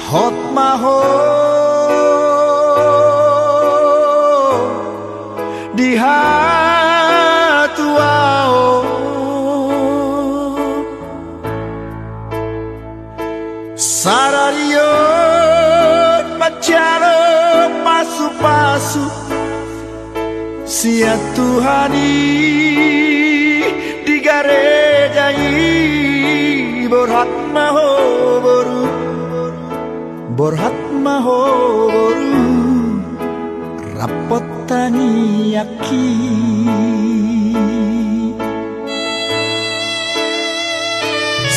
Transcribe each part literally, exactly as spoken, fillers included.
Hot ma ho di hatuaon. Sadari on manjalo pasupasu sian Tuhan i di gareja i. Borhat ma ho boru, borhat ma ho boru, rap hot tangiangki.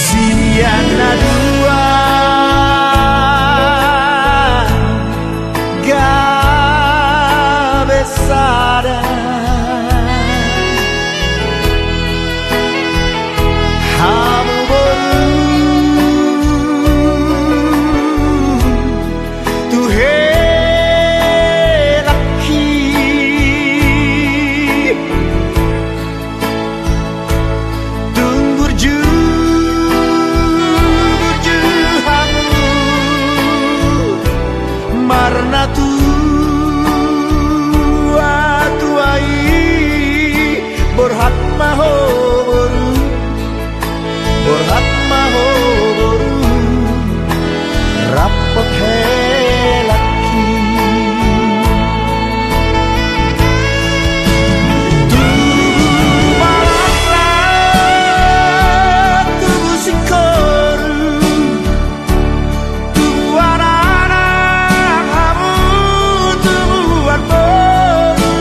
Sian na dua gabe sada. Hamu boru tu helangki. Tung burju, burju hamu marnatua-tua i. Borhat ma ho boru, borhat ma ho boru, rap hot helangki. Tubu ma laklak, tubu singkoru, tubu anak-anak hamu, tubu marboru.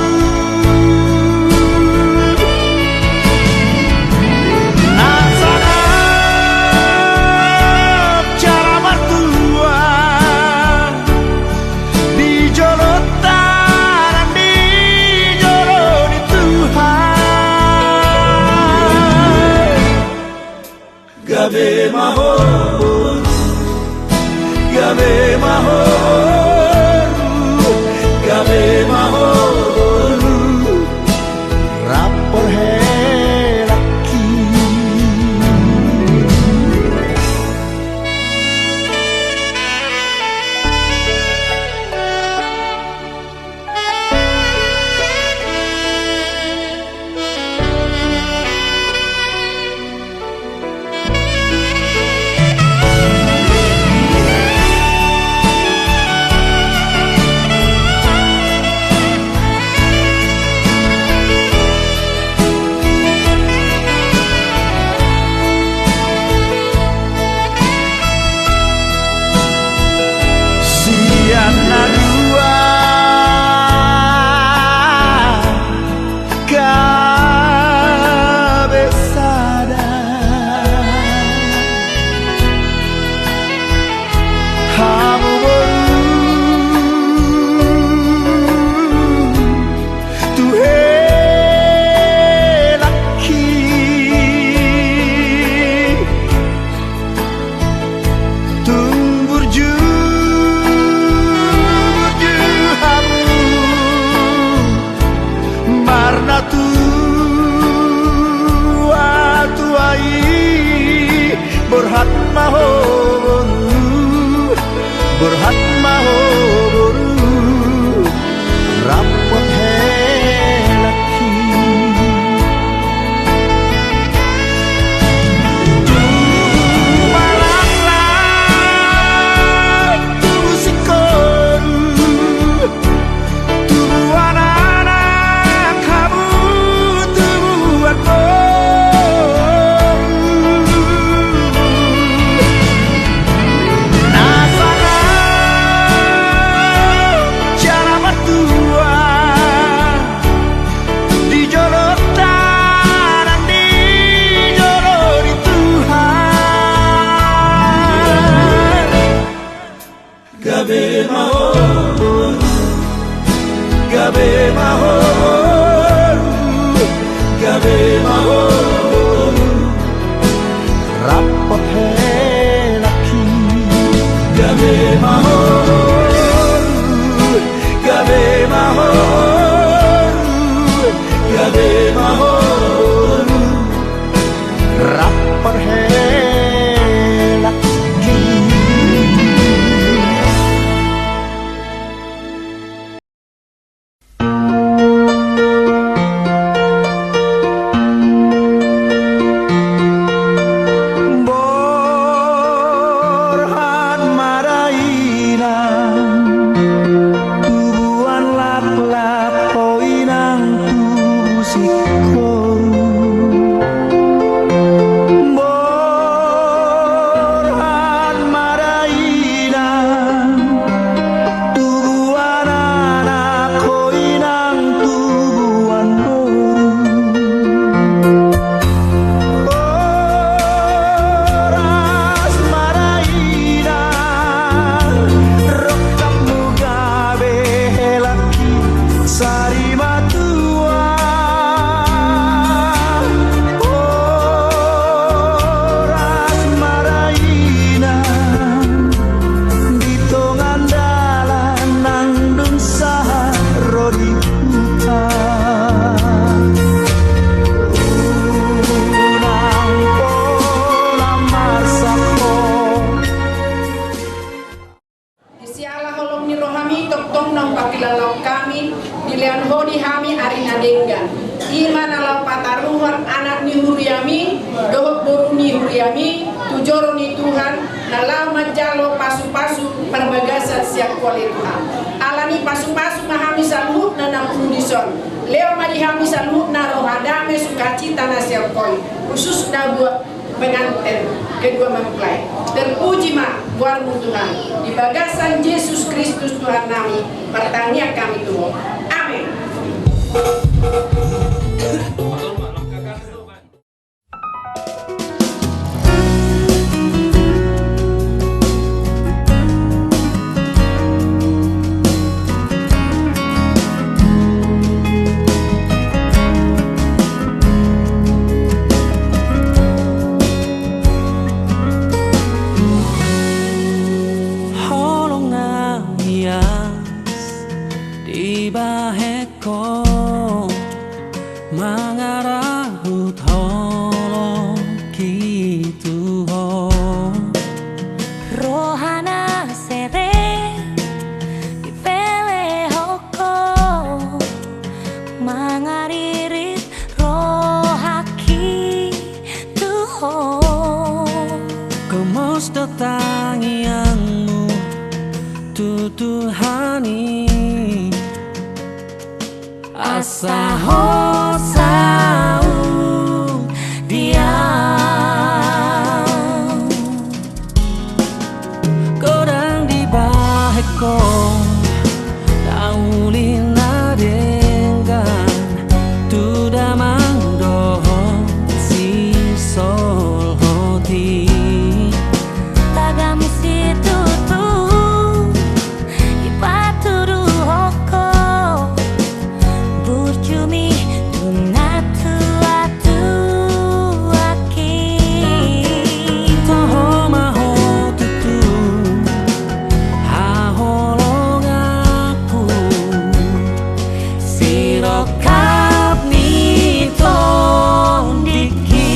Na sangap jala martua di jolonta nang di jolo ni Tuhan. Gabe ma ho boru, gabe ma ho boru, gabe ma ho boru, rap hot helangki. Sian na dua gabe sada. Hamu boru tu helangki. Tung burju, burju hamu marnatua-tua i. Borhat ma ho boru, borhat ma ho boru, rap hot helangki. Tubu ma laklak, tubu singkoru, tubu anak-anak hamu, tubu marboru. Na sangap jala martua di jolonta nang di jolo ni Tuhan. Gabe ma ho boru, gabe ma ho boru, gabe ma ho boru, rap hot helangki. Gabe ma ho boru, gabe ma ho boru, gabe ma ho boru, rap hot helangki. Na laho manjalo pasu-pasu parbagasan sian Ho ale Tuhan. Alani pasu-pasu ma hami saluhutna na mangolu dison. Lehon ma di hami saluhutna roha dame, sukacita na sian Ho i, khususna buat pengantin kedua mempelai. Terpuji ma goar-Mu Tuhan. Di bagasan Jesus Kristus Tuhan nami, martangiang hami tu Ho. Amen. Holong na ias dibahen Ho, mangarahut holong i tu Ho. Roha na serep dipelehon Ho, mangaririt rohangki tu Ho. Gomos do tangiangmu tu Tuhan i, asa Ho saut Dia. Godang dibahen Ho na uli na denggan tu damang dohot sisolhot i. Tagam situtu dipatuduhon Ho burjuMi tu natuatuangki. Toho ma Ho tutu haholonganku, sirongkap ni tondingki.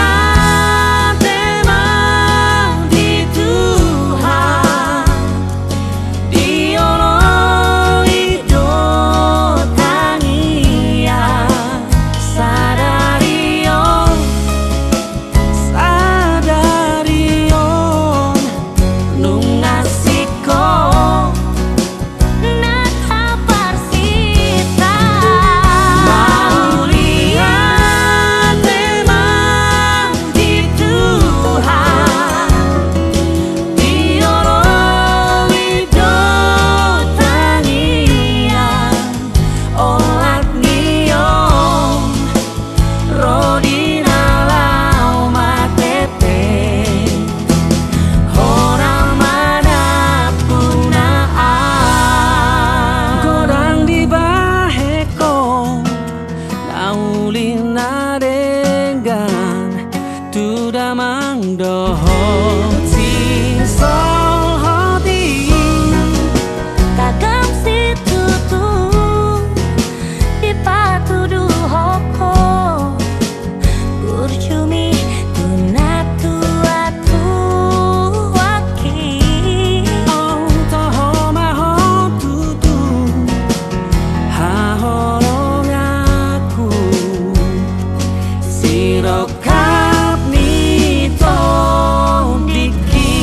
Mauliate ma di Tuhan, dioloi do tangiang sadari on. Sadari on nunga singkop na taparsinta. Mauliate ma di Tuhan, dioloi do tangiang olat ni on. Ro di na laho martete, Ho na manampuna au. Godang dibahen Ho na uli na denggan tu damang dohot sisolhot i. Tagam situtu dipatuduhon Ho burjuMi tu natuatuangki. Toho ma Ho tutu haholonganku, sirongkap ni tondingki.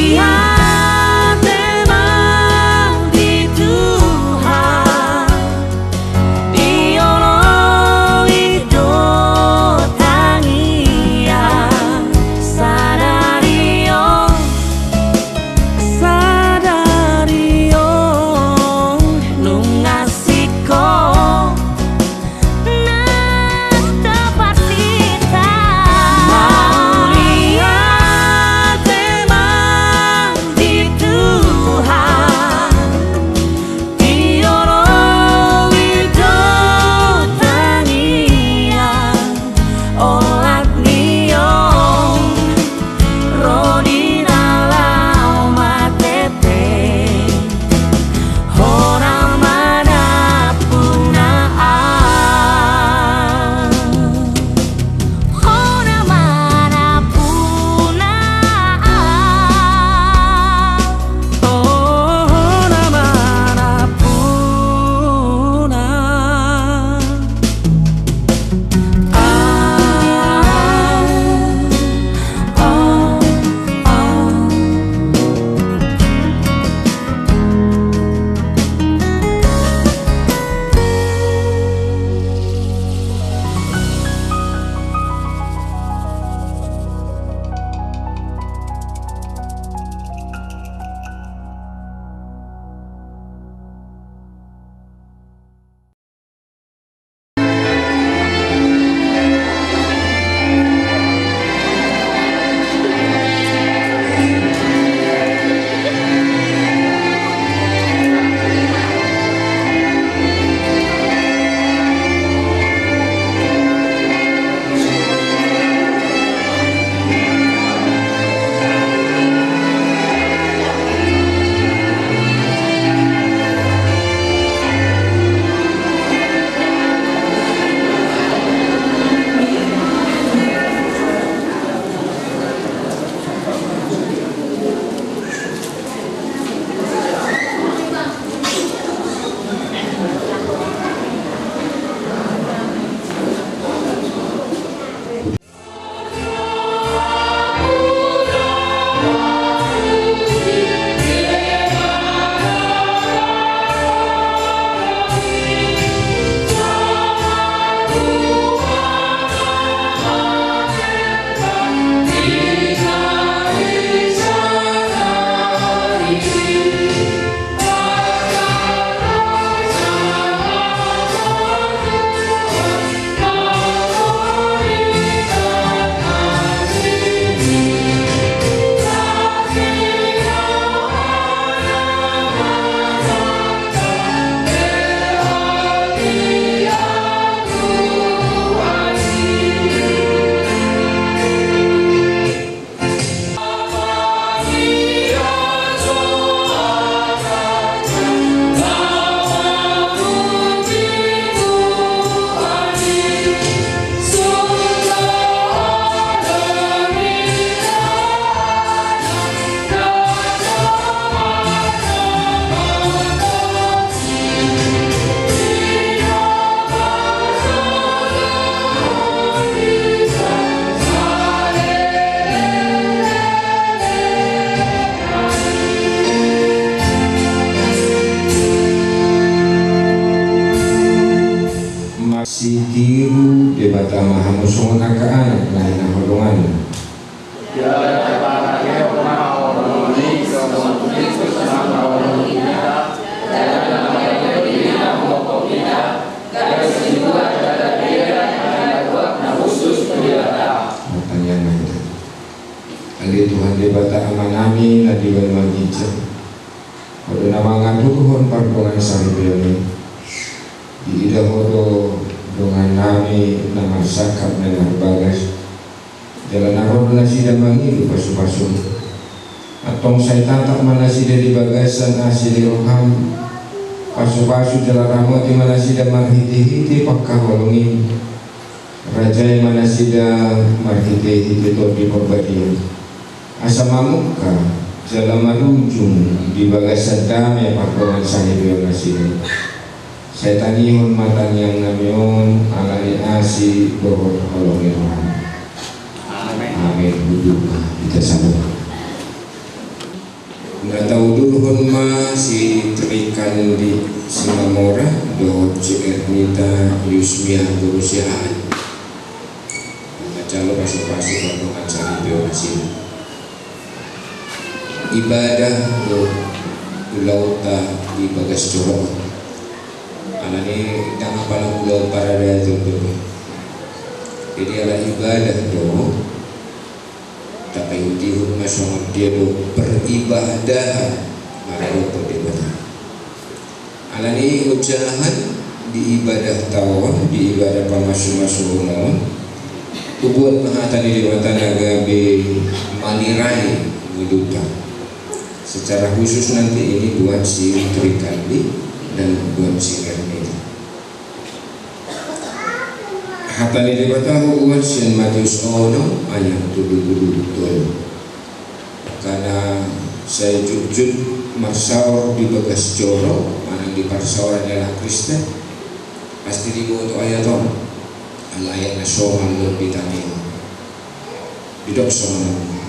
Mauliate ma di Tuhan, dioloi do tangiang sadari on. Sadari on nunga Tama hamu songon angka anak na hinaholonganna. Martangiang ma hita. Ale Tuhan Debata Amanami na di banua ginjang, Ho do na mangaturhon pardongansaripeon i. Diida Ho do dongannami na marsangkap na marbagas, jala na ro do nasida mangido pasupasum. Antong sai tatap ma nasida di bagasan asi ni roham. Pasupasu jala ramoti ma nasida marhitehite pangkaholongi. Rajai ma nasida marhitehite Tondi Parbadia, asa mamungka jala marujung di bagasan dame pardongansaripeon nasida. Sai tangihon ma tangiangnami on ala ni asi dohot holong ni roham. Amen. Amen. Duduk ma hita saluhutna. Na taudurhon ma si Trikandi Simamora dohot si Ernita Yusmia Boru Siahaan. Manjalo pasupasu pardongansaripeon nasida. Ibadah do ulaonta di bagas joro on. Alani ndang apala ulaon paradaton do. Jadi ala ibadah do. Tapaihutihut ma songon dia do peribadahan maradophon Debata. Alani i hujaha di ibadahta on, di ibadah pamasumasuon on, hubuat ma hata ni Debata na gabe manirai ngolunta. Secara khusus nanti ini buat si Trikandi dan buat si Ernita. Hata ni Debata hubuat sian Matius onom ayat tolu pulu tolu. Angka na sai jotjot marsaor di bagas joro manang di parsaoran ni halak Kristen, pasti diboto ayat on. Ala ayat na somal do di tangiang. Didok songon on.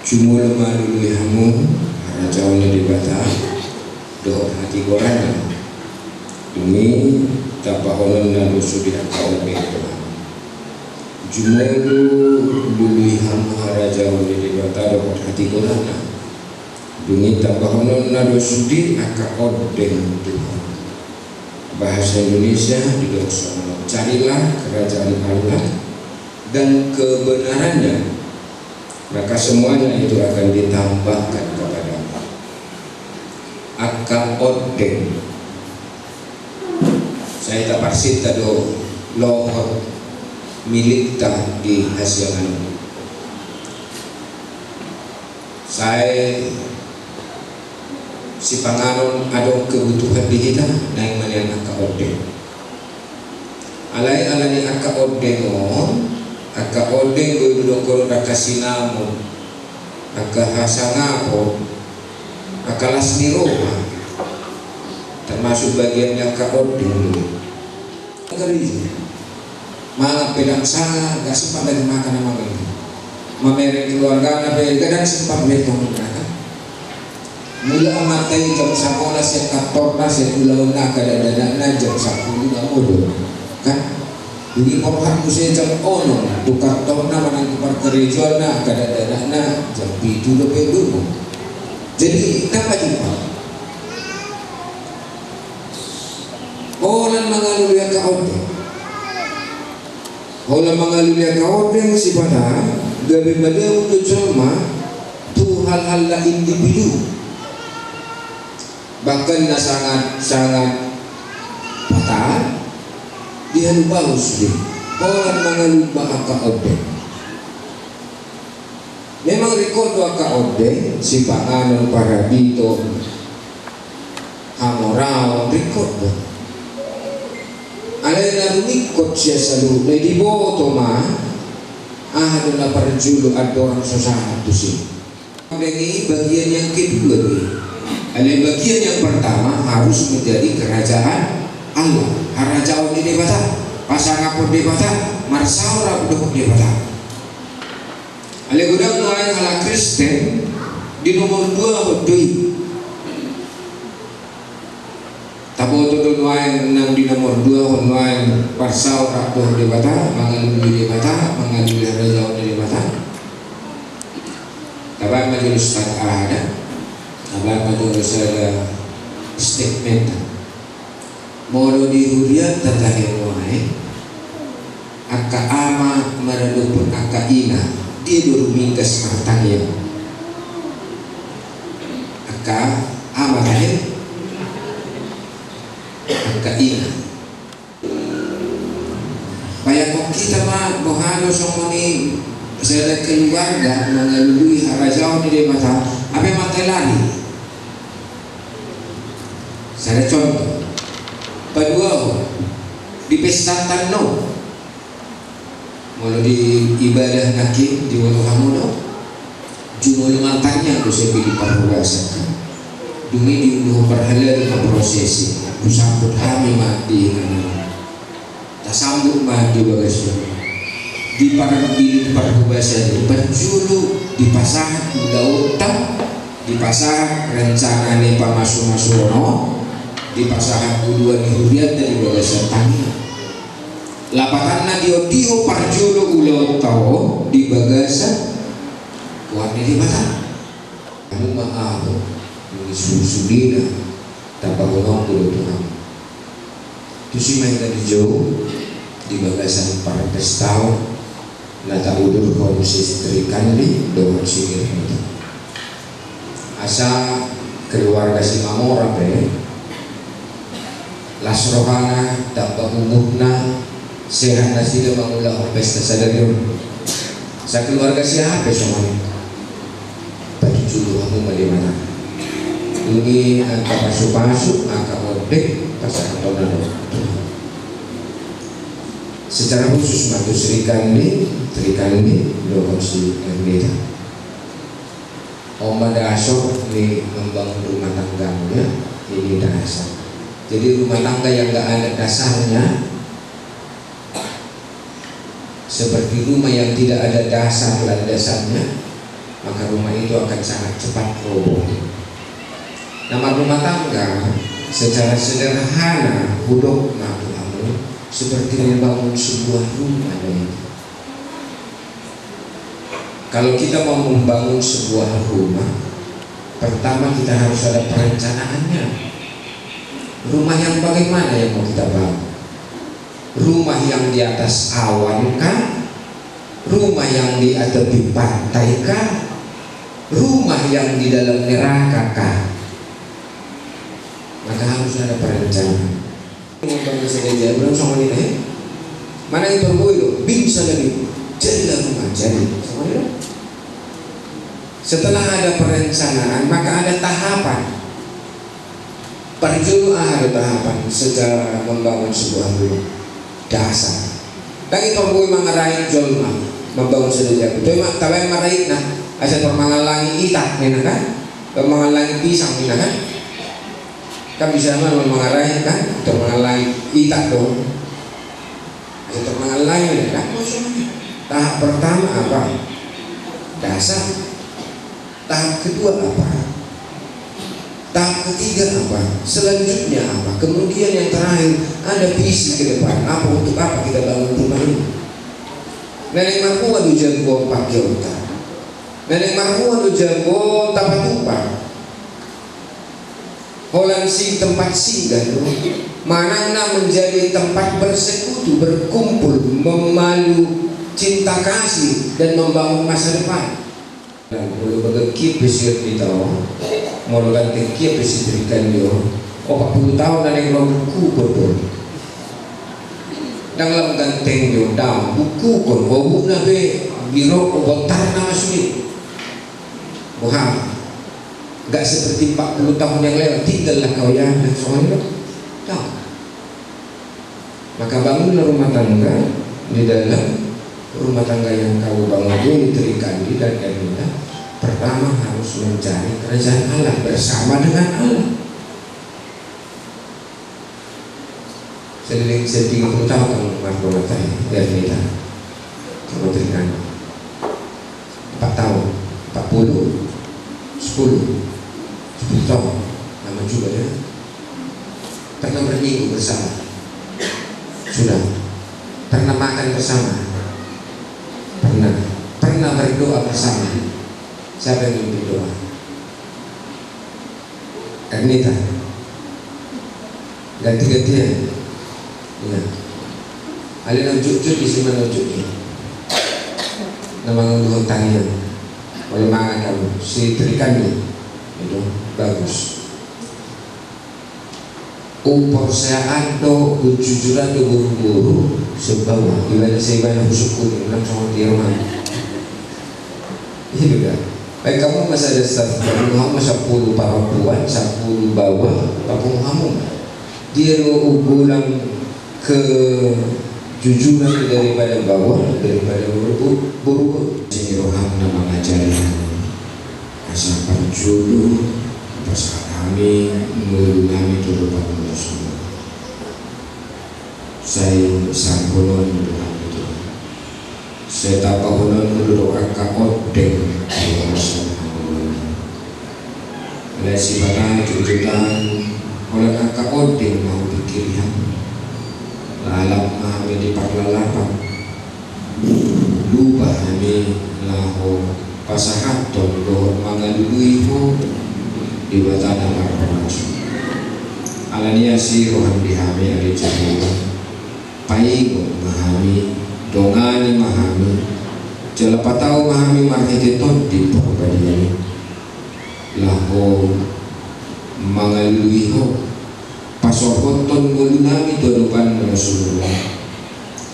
Jumolo ma lului hamu harajaon ni Debata dohot hatigoranna. Dung i tambahononna do sude angka ondeng tu hamu. Jumolo lului hamu harajaon ni Debata dohot hatigoranna. Dung i tambahononna do sude angka ondeng tu hamu. Bahasa Indonesia didok songon on, carilah kerajaan Allah dan kebenarannya, maka semuanya itu akan ditambahkan kepadamu. Angka ondeng. Sai taparsinta do lohot milikta di hasiangan on. Sai sipanganon adong kebutuhan di hita, naeng ma nian angka ondeng. Alai ala ni angka ondeng on, angka ondeng do i didok on angka sinamot, angka hasangapon, angka las ni roha, termasuk bagian ni angka ondeng do i. Gareja. Mangan pe ndang sanga, ndang sempat lagi makan sama mereka. Mamereng keluargana pe ndang sempat mereka makan. Mula amanta i jam sabolas sian kantorna, sian ulaonna angka dakdanakna jam sampulu na modom. Kan? Dung i borhat muse jam onom tu kantorna manang tu parkarejoanna angka dakdanakna jam pitu dope dung. Jadi, ndang pajumpang. Holan mangalului angka ondeng. Holan mangalului angka ondeng sipata gabe madabu do jolma tu hal-hal na individu. Bahkan na sangat-sangat fatal dihalupaus do i. Holan mangalului angka ondeng. Memang ringkot do angka ondeng, sipanganon, parabito, hamoraon, ringkot do. Alai na rumingkot sian saluhutna i diboto ma aha do na parjolo andorang so sahat tusi. Ondeng i bagian yang kedua do i. Alai bagian yang pertama harus menjadi kerajaan Allah, harajaon ni Debata, pasangapon Debata, marsaor dohot Debata. Alai godang nuaeng halak Kristen di nomor dua do i. Taboto do nuaeng nang di nomor dua on nuaeng parsaor rap dohot Debata, mangalului Debata, mangalului harajaon ni Debata. Tabaen ma jolo sada, aha da? Tabaen ma jolo sada statement. Molo di hurianta tahe nuaeng, angka ama maradophon angka ina, dia do ruminggas martangiang? Angka ama tahe, angka ina. Bayangkon hita ma boha do songon i sada keluarga mangalului harajaon ni Debata, hape mangkalari. Sada contoh. Paduahon, di pesta tano. Molo di ibadah nangkin diboto hamu do, jumolo martangiang do sian di parhorasan kan. Dung i diunduhon parhalado ma prosesi, husambut hami ma di inganan. Tasambut ma di bagas jolo. Di par-, di parhorasan i parjolo dipasahat ulaonta, dipasahat rencana ni pamasumasuon on, dipasahat ulaon ni hurianta di bagasan tangiang. Lapatanna diondihon parjolo ulaonta on di bagasan goar ni Debata. Hamu ma ahu, dung i sude na tapabotohon tu hamu. Tusi ma hita dijou di bagasan parpestaon na taudurhon si Srikandi dohot si Ernita. Asa keluarga Simamora pe las rohana, tamba umurna, sehat nasida mangulahon pesta sadari on. Sakeluarga siaha pe songon i. Patujolo hamu ma Debata. Dung i angka pasupasu, angka orde, pasahaton na do. Secara khusus ma tu Srikandi, Srikandi dohot si Ernita. On ma dasar ni membangun rumah tanggamu ya, ini dasar. Jadi rumah tangga yang nggak ada dasarnya, seperti rumah yang tidak ada dasar landasannya, maka rumah itu akan sangat cepat roboh. Na marrumah tangga secara sederhana hudok ma tu hamu seperti membangun sebuah rumah, ya. Kalau kita mau membangun sebuah rumah, pertama kita harus ada perencanaannya. Rumah yang bagaimana yang mau kita bangun? Rumah yang di atas awan kah? Rumah yang di tepi pantai kah? Rumah yang di dalam neraka kah? Maka harus ada perencanaan. Manang i torboi do, bing sada bing, jadilah rumah, jadi. Setelah ada perencanaan, maka ada tahapan. Parjolo aha do tahapan secara membangun sebuah rumah? Dasar. Ndang i torboi mangarait jolma membangun sada jabu. Toe ma tabaen ma raitna, asa tor mangallangi itak ninna kan? Tor mangallangi pisang ninna kan? Kan bisa ma mangarait kan? Tor mangallangi itak do. Asa tor mangallangi ninna kan? Tahap pertama apa? Dasar. Tahap kedua apa? Tahap ketiga apa? Selanjutnya apa? Kemudian yang terakhir, ada visi ke depan. Apa, untuk apa kita bangun rumah ini? Na naeng marhua do jabu on pangkeonta? Na naeng marhua do jabu on tapatupa? Holan si tempat singgah do, manang na menjadi tempat bersekutu, berkumpul, memalu cinta kasih, dan membangun masa depan. Molo bagas kiap pe si Ernita on, molo ganteng kiap pe si Srikandi on, opat pulu taon na naeng ro buku do. Ndang lam ganteng do, ndang buku do, obukna pe biro, bontarna ma sude. Boha? Nggak seperti empat puluh tahun yang lewat, tinggallah kau ya, dan songon i do. Ndang. Maka bangunlah rumah tangga. Di dalam rumah tangga yang kau bangun ini, Srikandi dan Ernita, pertama harus mencari kerajaan Allah, bersama dengan Allah. Saleleng sian tiga puluh taon hamu marhua, Ernita, Srikandi. Empat taon, empat puluh, sepuluh, sepuluh taon, lama juga ya. Pernah berminggu bersama? Sudah. Pernah makan bersama? Pernah. Pernah berdoa bersama? Siapa yang memimpin doa? Ernita. Ganti-gantian. Iya. Alai na jujur di sini, na jujur. Na mangolu tangiang. Oleh mangan kamu si terikan ni. Itu bagus. Uporseaan do, ujujuran do boru-boru, sebab ibadah, sebab husukun, ulang sama dia rumah. Iya juga. Baik, kamu masih ada staff, kamu mau sepuluh perempuan, sepuluh bawah, apa kamu mau? Dia do ugulan kejujuran daripada bawah, daripada boru-boru. Sini roham na mangajari hami. Asa parjolo pasahat hami ngolu nami tu adopan muna. Sai sangkonon do hami tu. Sai tapahonon do angka ondeng di bagasan hangoluan. Alai sipata jujur Tuhan, holan angka ondeng ma hupingkiri hami. Lalap ma hami di parlalapan. Lupa hami laho pasahathon dohot mangalului Ho Debata na marparnason. Alani asi roham di hami ale Jahowa. Paingot ma hami, dongani ma hami, jala patau ma hami marhite Tondi Porbadia i. Laho mangalului Ho, pasahathon ngolu nami tu adopanMu na sumurung.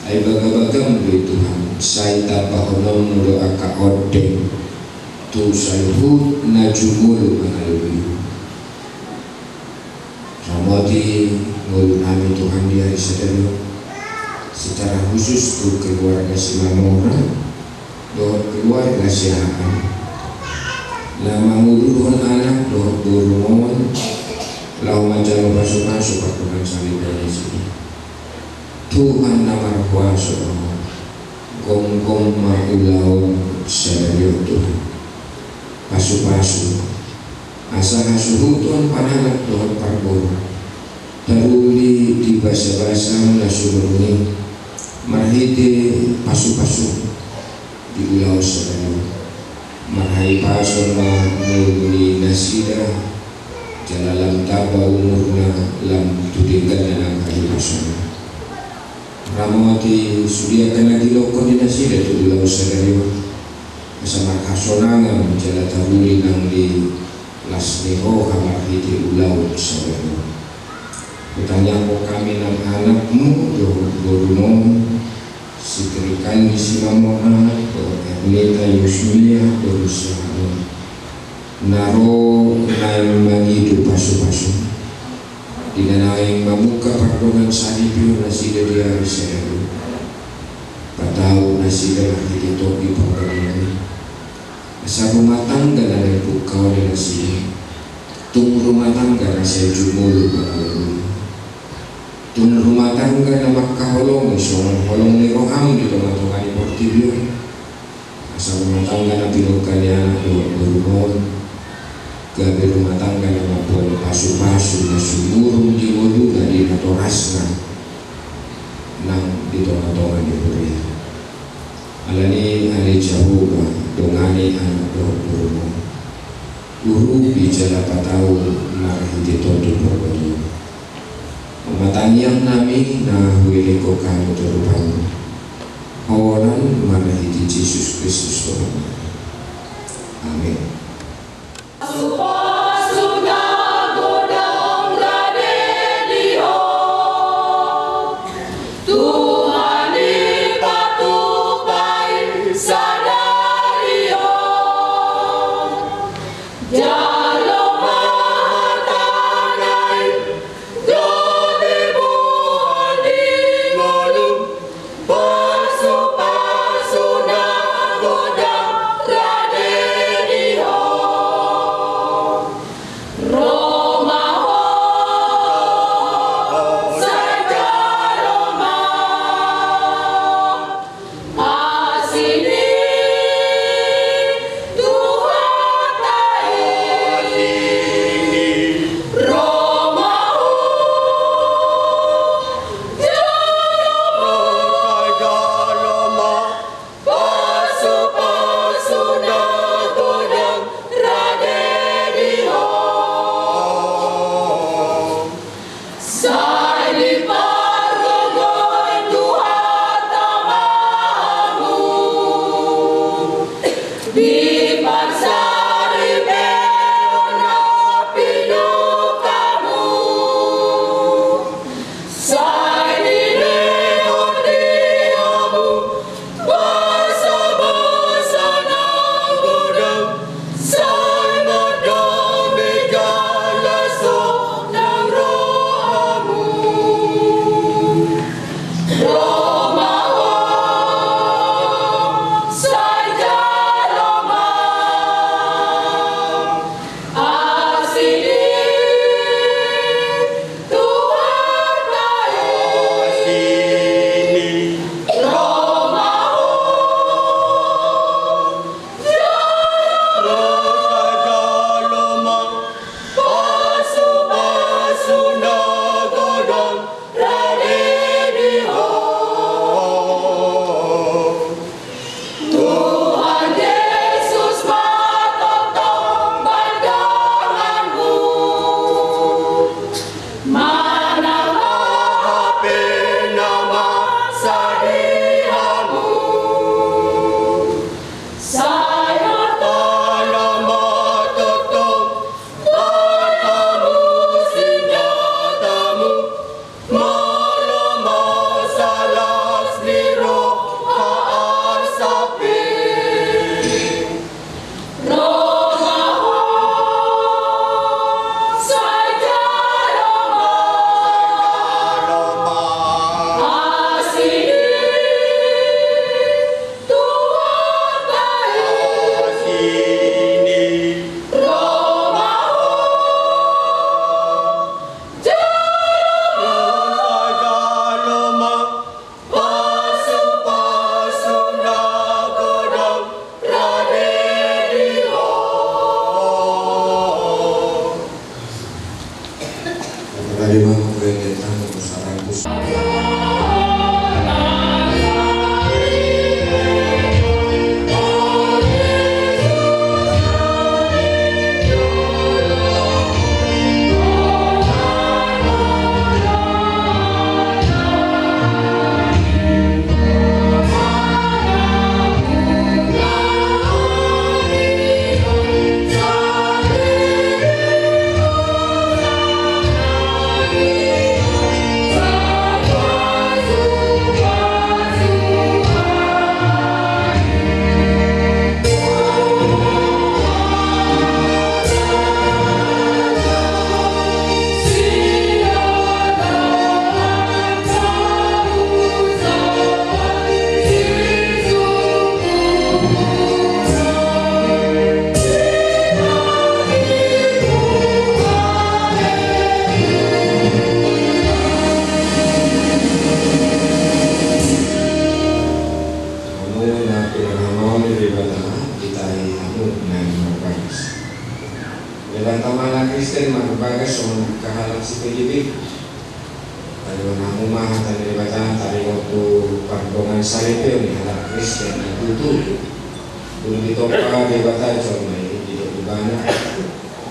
Ai bagabagaM do i Tuhan, sai tambahononMu do angka ondeng tu saluhut na jumolo mangalului Ho. Ramoti ngolu nami Tuhan di ari sadari on. Secara khusus tu keluarga Simamora dohot keluarga Siahaan. Na mangudurhon anak dohot boru on laho manjalo pasupasu pardongansaripeon i. Tuhan na markuaso, gomgom ma ulaon sadari on Tuhan. Pasupasu asa hasuhuton paranak dohot parboru taruli di basabasa na sumurung i marhite pasupasu di ulaon sadari on. Marhahipason ma ngolu ni nasida jala lam tamba umurna lam tu denggan na nang hahipason. Ramoti sude angka na dilokon ni nasida tu ulaon sadari on. Asa marhasonangan jala taruli nang di las ni roha marhite ulaon sadari on. Hutangiangkon hami nang anakmu dohot borumon, si Trikan di Simamora, dohot Ernita Yusmia, boru Siahaan on. Na ro naeng mangido pasupasu. Di na naeng mamungka pardongansaripeon nasida di ari sadari on. Patau nasida marhite Tondi Porbadia i. Asa rumah tangga na naeng pungkaon ni nasida. Tung rumah tangga na sai jumolo mangalului. Tung rumah tangga na mangkaholongi songon holong ni rohaM di tongatonga ni portibi on. Asa rumah tangga na pinungka ni anak dohot borumon, gabe rumah tangga na mamboan pasupasu na sumurung di ngoluna di natorasna nang di tongatonga ni huria. Alani i ale Jahowa, dongani anak dohot borumon. Urupi jala patau marhite Tondi Porbadia i. On ma tangiang nami na huelek hami tu adopanMu. Holan marhite Jesus Kristus Tuhan nami. Amen. Pasupasu na godang rade di Ho, Tuhan i patupa i sadari on. Jalo ma hatana i, gabe bohal di ngolum, pasupasu na godang rade di Terima kasih, Tuhan, untuk saran. Hamu na pinarhahaon ni Debata, ditahi hamu na marbagas. Debata ma halak Kristen marbagas songon angka halak si P J P. Taringot hamu ma hata ni Debata, taringot tu pardongansaripeon ni halak Kristen na tutu. Dung ditompa Debata jolma i, didok ibana: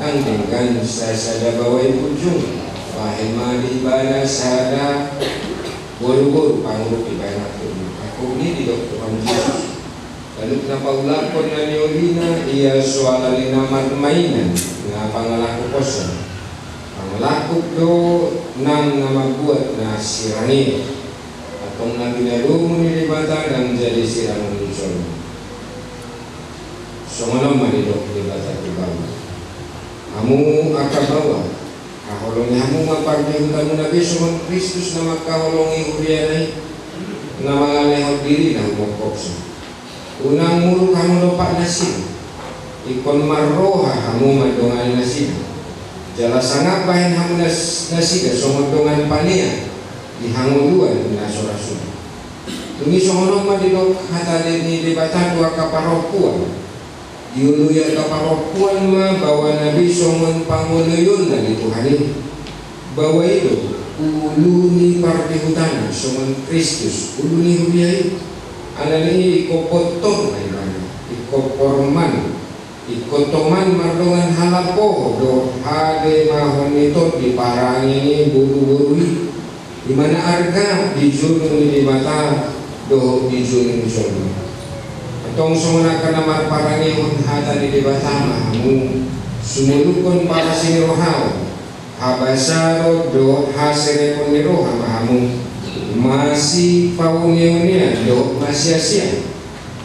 Ndang denggan sasada baoa i punjung, bahen ma di ibana sada boruboru pangurup ibana tu angkup ni, didok Tuhan Jesus. Ganup na paulakhon na niolina, ia so ala ni na marmainan, na pangalakuhonsa. Pangalakuhon do nang na mambuat na sirang i. Antong na pinadomu ni Debata ndang jadi sirangon ni jolma. Songon on ma didok Debata tu baoa. Hamu angka baoa, haholongi hamu ma parnihutamuna be songon Kristus na mangkaholongi huriana i, na mangalehon dirina humongkopsa. Unang muruk hamu dompak nasida. Ingkon marroha hamu mandongani nasida. Jala sangap bahen hamu nas-, nasida songon dongan panean di hangoluan na so ra suda. Dung i songon on ma didok hata ni Debata tu angka parompuan. Dioloi angka parompuan ma baoana be songon pangoloionna di Tuhan i. Baoa i do ulu ni parnihutanna songon Kristus ulu ni huria i. Alani i ingkon pontok ma ibana, ingkon porman, ingkon toman mardongan halapoho dohot hademahon ni tondi parange ni boruboru i. I ma na arga di jolo ni Debata dohot di jolo ni jolma. Antong songon angka na marparangehon hata ni Debata ma hamu, sumolukhon parasi ni rohaon, habasaron dohot haserepon ni roha ma hamu, masipauneunean dohot masiasian.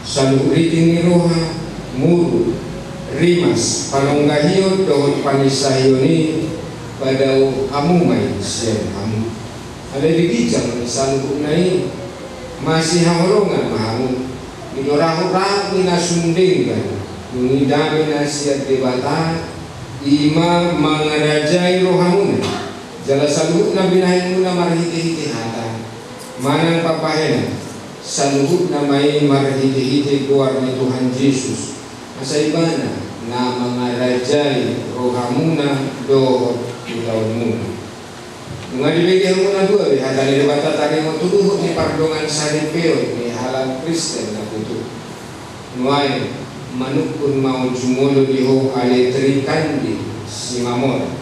Saluhut riting ni roha, muruk, rimas, panonggahion dohot paninsahion i, padao hamu ma i sian hamu. Alai di ginjang ni saluhutna i, masihaholongan ma hamu. I do rahut-rahut ni na sun denggan, dung i dame na sian Debata, i ma mangarajai rohamuna. Jala saluhutna binahenmuna marhitehite hata manang pambahenan, saluhutna ma i marhitehite goar ni Tuhan Jesus, asa ibana na mangarajai rohamuna dohot ulaonmuna. Nunga dibege hamu na dua be hata ni Debata taringot tu ruhut ni pardongansaripeon ni halak Kristen na tutu. Nuaeng manungkun ma on jumolo di ho ale Trikandi Simamora.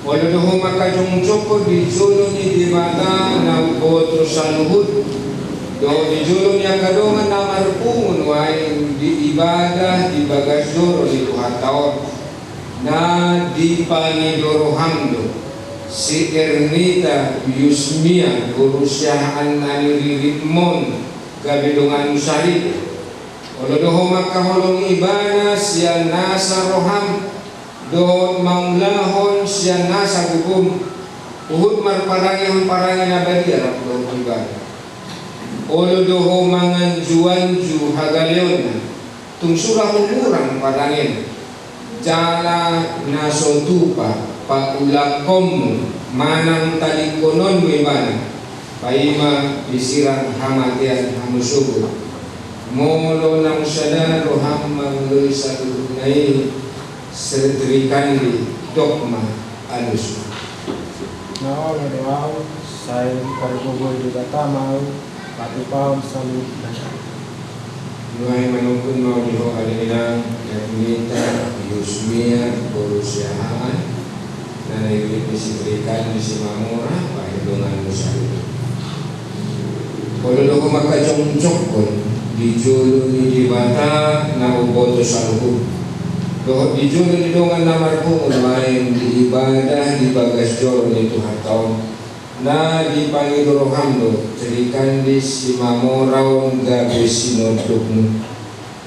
Olo do ho mangkajongjong di jolo ni Debata na umboto saluhut, dohot di jolo ni angka dongan na marpungu nuaeng di ibadah di bagas joro ni Tuhanta on, na dipangido roham do si Ernita Yusmia boru siahaan na niriritmon gabe donganmu saripe. Olo do ho mangkaholongi ibana sian nasa roham, dohot mangulahon sian nasa gogom, huhut marparangehon parange na badia rap dohot ibana. Olo do ho manganjuanju hagaleonna, tung sura humurang parangena. Jala na so tupa paulakhonmu manang talingkononmu ibana, paima disirang hamatean hamu sogot. Molo naung sada roham mangoloi saluhutna i, Trikandi, dok ma alusmu. Na olo do ahu, sai dipargogoi Debata ma ahu, patupahon saluhutna. Nuaeng manungkun ma ahu di ho ale inang, Ernita Yusmia boru Siahaan, na niulihon ni si Trikan di Simamora, bahen donganmu saluhut. Olo do ho mangkajongjongkon di jolo ni Debata na umboto saluhut, dohot di jolo ni dongan na marpungu nuaeng di ibadah di bagas joro ni Tuhanta on, na dipangido roham do Trikan di Simamora on gabe sinondukmu.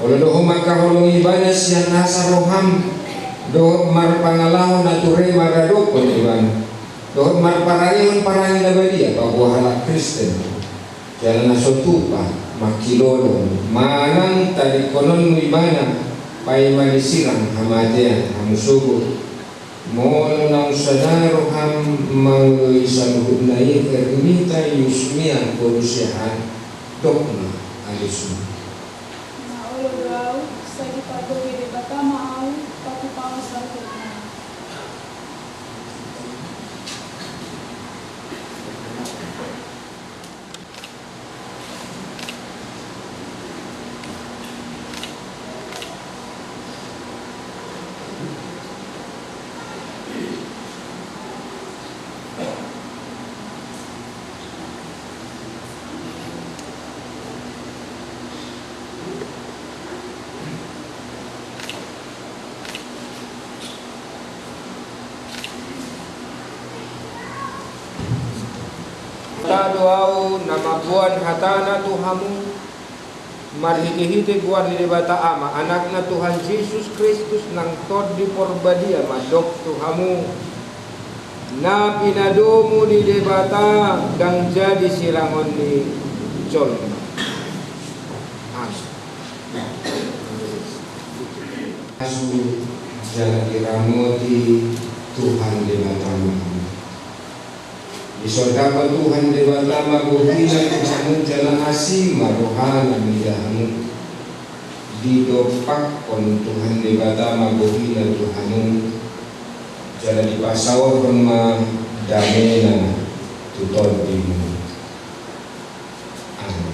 Olo do ho mangkaholongi ibana sian nasa roham, dohot marpangalaho na ture maradophon ibana, dohot marparangehon parange na badia paboa halak Kristen. Jala na so tupa mangkilolo manang tadingkononmu ibana, paima disirang hamatean hamu sogot. Molo naung sada roham mangoloi saluhutna i, Ernita Yusmia boru Siahaan, dok ma alusmu. Na olo do ahu, sai dipargogoi Debata ma ahu, patupahon saluhutna. Hata do ahu na mamboan hatana tu hamu, marhitehite goar ni Debata Ama, Anakna Tuhan Jesus Kristus nang Tondi Porbadia mandok tu hamu, na pinadomu ni Debata ndang jadi sirangon ni jolma. Amen. Asu jala diramoti Tuhan Debata ma hamu. Disorgahon Tuhan Debata ma bohina tu hamu jala asi ma rohana mida hamu. Didompakkon Tuhan Debata ma bohina tu hamu jala dipasaorhon ma damena tu tondimu. Amen.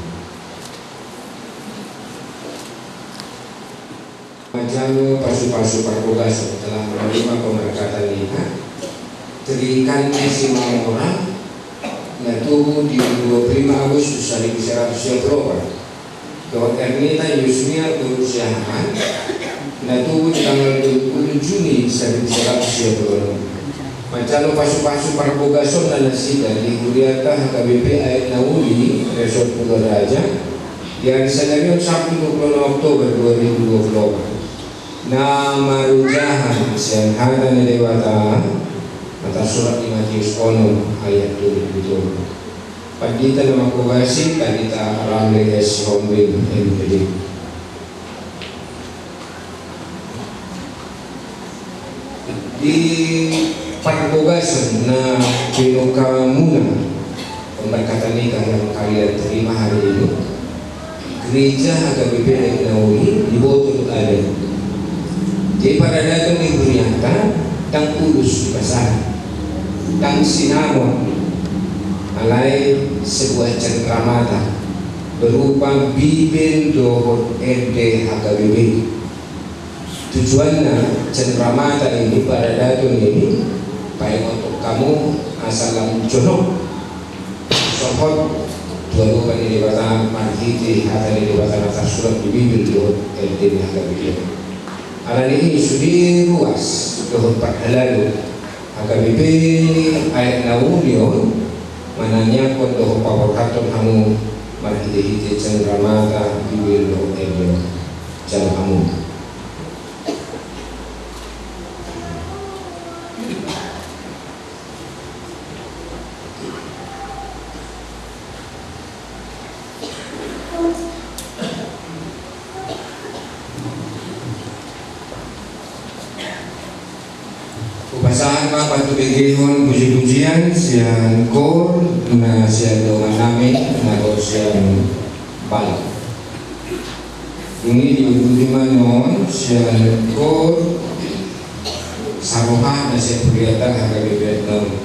Manjalo pasupasu parbogason telah menerima pemberkatan nikah Trikan di Simamora na tubu di dua puluh lima Agustus seribu seratus dua puluh delapan, dohot Ernita Yusmia boru Siahaan na tubu di tanggal dua puluh Juni seribu seratus dua puluh enam. Manjalo pasupasu parbogasonna nasida di hurianta H K B P Aek Nauli Resort Pulau Raja, di ari sadari on Sabtu dua puluh enam Oktober dua ribu dua puluh delapan. Na marujahan sian hata ni Debata, na tarsurat di Matius onom ayat dua puluh pitu. Pandita na manghobasi, Pandita Ramli S Sihombing, M Pd. Di parbogason na pinukamunna pemberkatan nikah yang kalian terima hari ini, gereja H K B P Aek Nauli diboto tu adat. Jadi paradaton ni hurianta ndang ulos dipasahat, ndang sinamot, alai sebuah cenderamata berupa Bibel dohot ende H K B P. Tujuanna cenderamata i, paradaton i, paingothon hamu asa lam jonok sohot tu adopan ni Debata marhite hata ni Debata na tarsurat di Bibel dohot ende ni H K B P. Alani i sude ruas dohot parhalado H K B P Aek Nauli on manangiangkon dohot paborhathon hamu marhitehite cenderamata Bibel dohot ende on. Jalo hamu. Hupasahat ma pantubegehon pujipujian sian koor na sian dongan nami na ro sian Balang. Dung i diuduti ma nuaeng sian koor Saroha na sian hurianta H K B P Aek Nauli.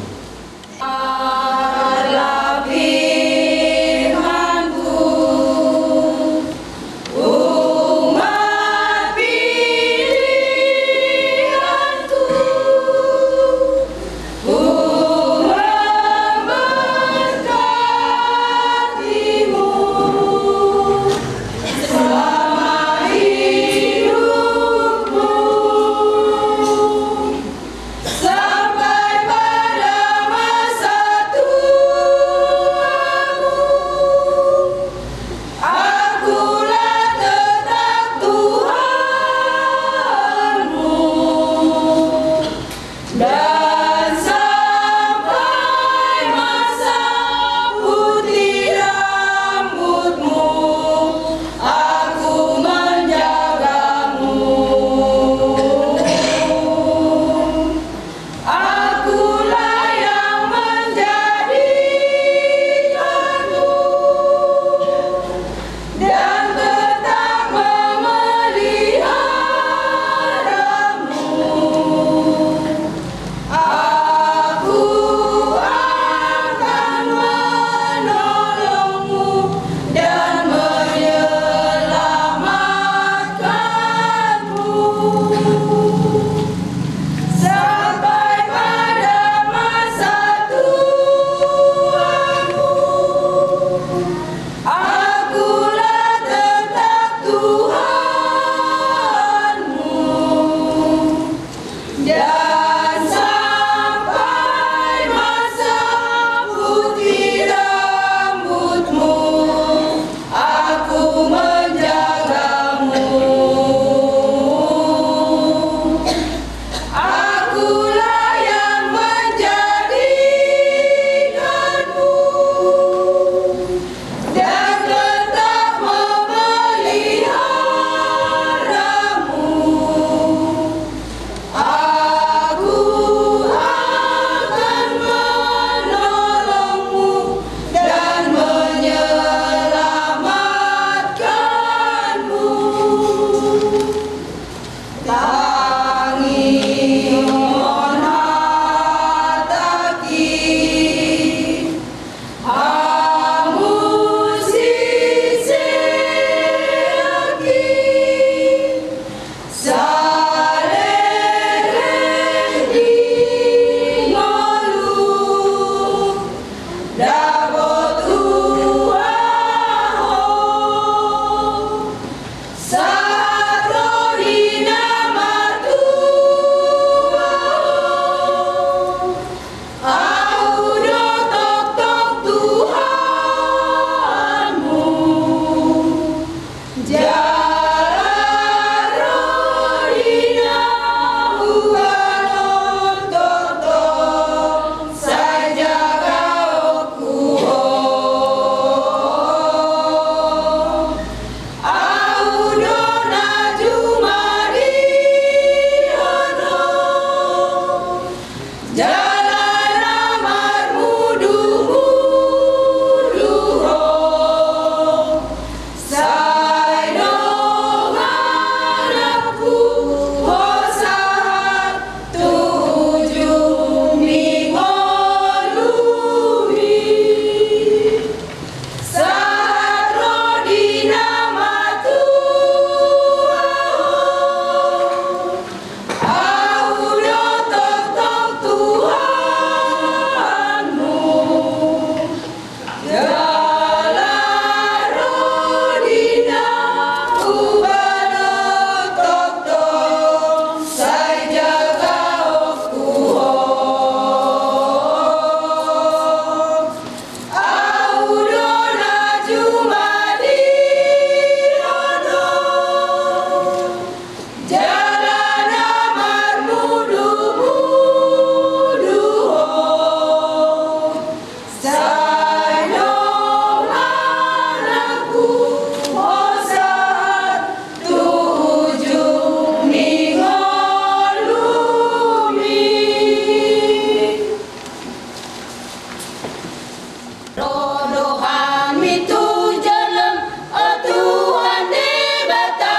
Ro do hami tu jolom, o Tuhan Debata,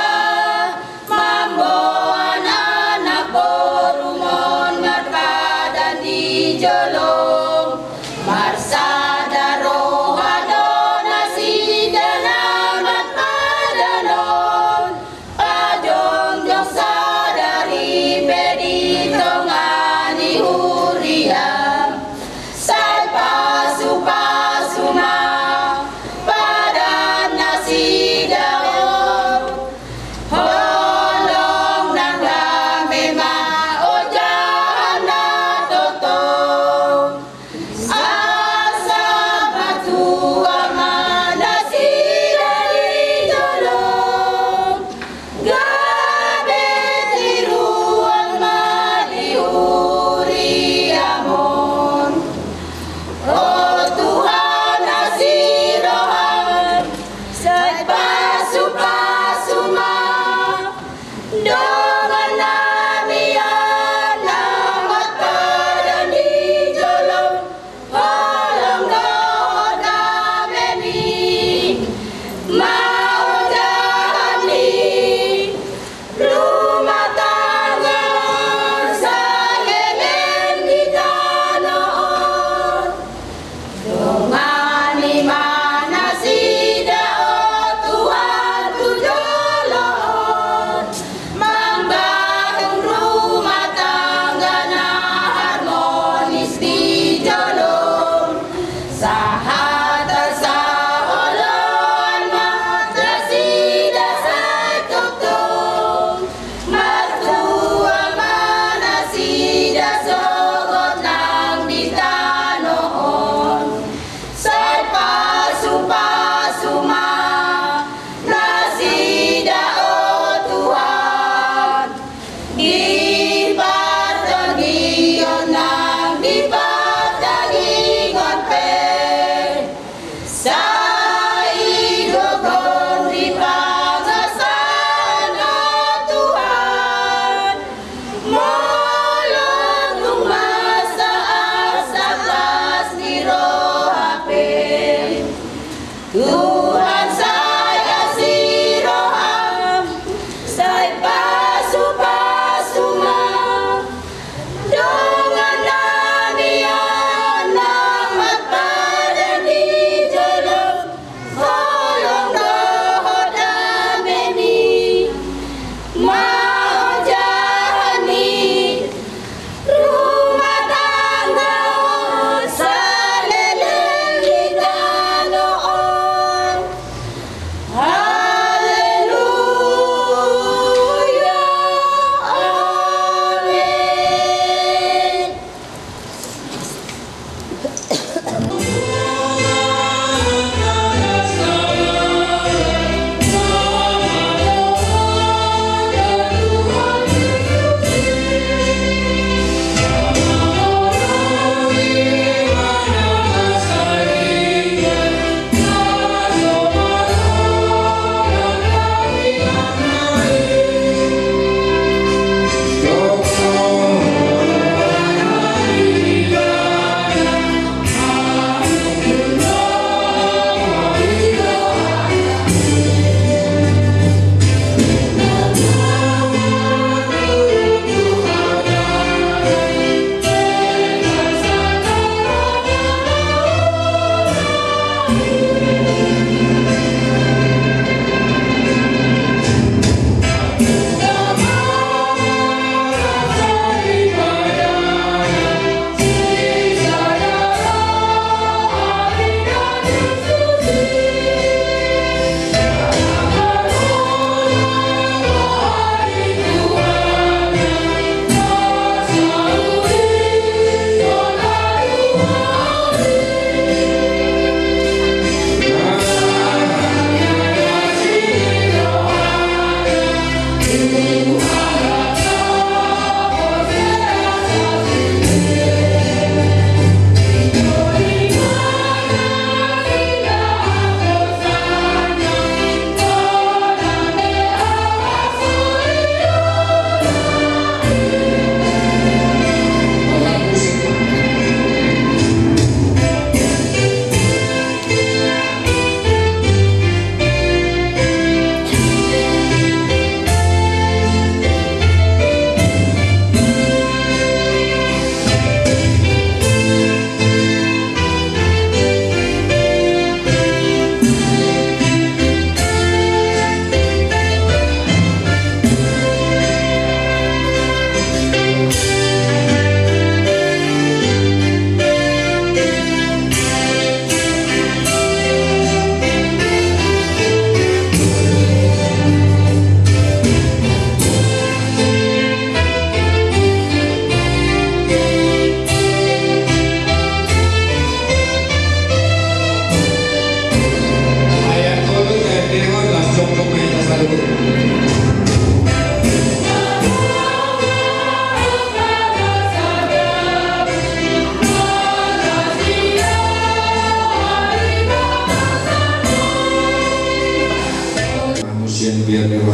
mamboan anak borumon marpadan di jolom. Marsada roha do nasida na marpadan on, pajongjong sadari pe di tonga ni huria. Sai pasupasu ma padan nasida on. Holong nang dame ma ojahan na tongtong. Asa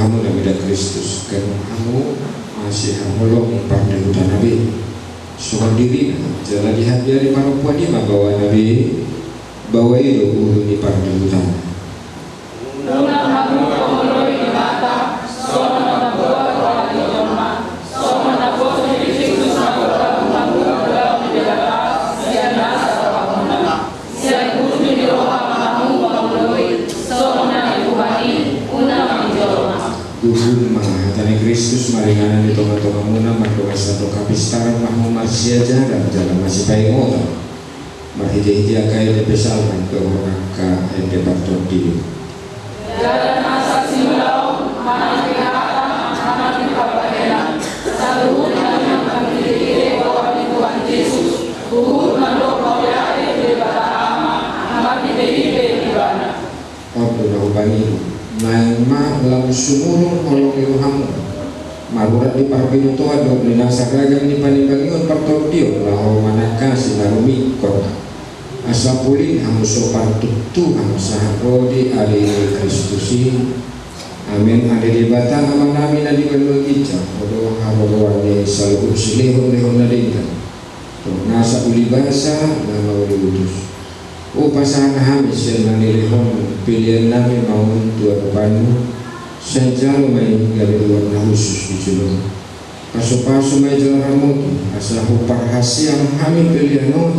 Hamu na mida Kristus, ganup hamu masihaholongi pardehuta na be. Songon dirina, jala di hatiha ni parompuan i ma baoa na be, baoa i do ulu ni pardehutana. Unang hamu pangoloi Debata, songon na mamboan roha ni jolma, songon na boto ni Kristus na mamboan hamu ulaon ni Debata, sian nasa rohamuna. Sian gurguri ni roha ma hamu pangoloi, songon na di Tuhan i, unang di jolma. Gurguri ma hata ni Kristus maringanan di tongatongamuna, mardongan sandok hapistaran ma hamu marsiajaran jala masipaingotan. Marhitehite angka ende psalmen dohot angka ende partondion. Jala nasa siulaon, manang di hata, manang di pambahenan, saluhutna marhitehite goar ni Tuhan Jesus, huhut mandok mauliate tu Debata Ama, marhitehite Ibana. On do na hupangido, naeng ma lam sumurung holong ni rohamu, marurat di parbinotoan dohot di nasa ragam ni panimbangion partondion laho manangkasi na rumingkot. Asa pulin hamu so partuktuhan sahat ro di ari ni Kristus i. Amen. Ale Debata Amanami na di banua ginjang, Ho do haroroan ni saluhut silehonlehon na denggan dohot nasa ulibasa na mauliutus. Hupasahat hami sian na nilehonMu pelean nami ma on tu adopanMu, sai jalo ma i gabe ruar na hushus di joloM. Pasupasu ma i jala ramoti, asa huparhaseang hami pelean on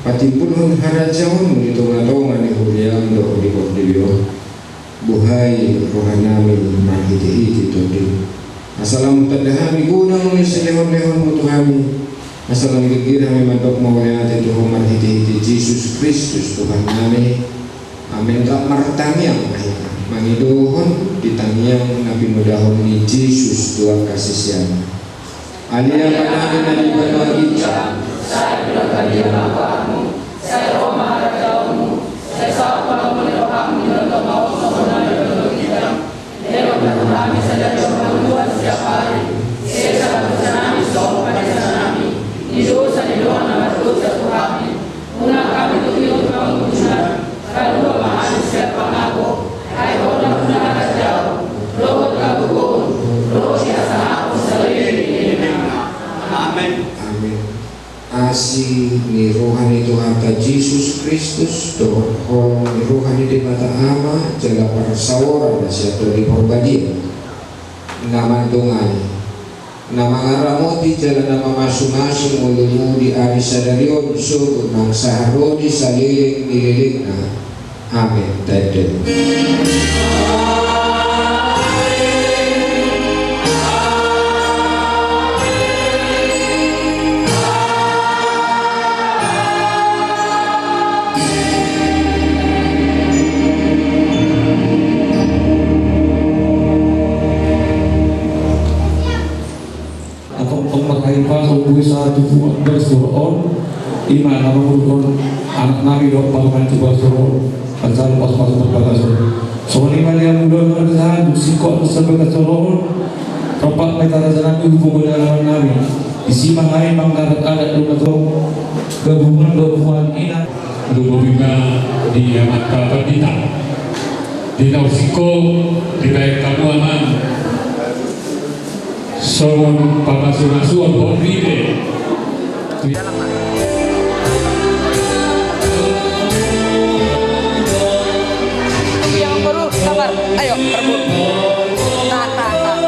patimbulhon harajaonMu di tongatonga ni huriaM dohot di portibi on. Buhai rohanami marhitehite TondiM, asa lam tanda hami godang ni silehonlehonMu tu hami, asa lam girgir hami mandok mauliate tu Ho marhitehite Jesus Kristus Tuhannami. Amen. Rap martangiang ma hita mangidohon di tangiang na pinodahon ni Jesus tu angka siseanna. Ale Amanami na di banua ginjang, sai pinarbadia ma goarMu, sai ro ma harajaonMu, sai saut ma lomo ni rohaM di banua tonga on songon na di banua ginjang. Lehon ma tu hami sadari on hangoluan siapari. Sesa ma dosanami songon panesanami ni dosa ni dongan na mardosa tu hami. Unang hami togihon tu pangunjunan, palua ma hami sian pangago, ai Ho do nampuna harajaon dohot hagogoon dohot hasangapon saleleng ni lelengna. Amen. Amen. Asi ni roha ni Tuhanta Jesus Kristus dohot holong ni roha ni Debata Ama jala parsaoran na sian Tondi Parbadia na mandongani, na mangaramoti jala na mamasumasu ngolum di ari sadari on sogot nang sahat ro di saleleng ni lelengna. Amen. Taendehon. Antong tong marhahipason boi sahat tu bagas ni joro on, i ma na mangudurhon anaknami dohot parumaen tu bagas ni joro on, manjalo pasupasu tu bagas on. Songon i ma di hamu dohot marga sahat, dung singkop nasa bagas ni joro on, rap ma hita rajanami tu pogu ni alaman nami. Disi ma hami manggarar adat dohot na tong gabungan dohot puan ina. Dung boti ma di amanta pandita. Di na singkop dibaen hamu amang. Songon pamasu-masuon borngin. Yang baru sabar, ayo berburu. Tahan, tahan, tahan.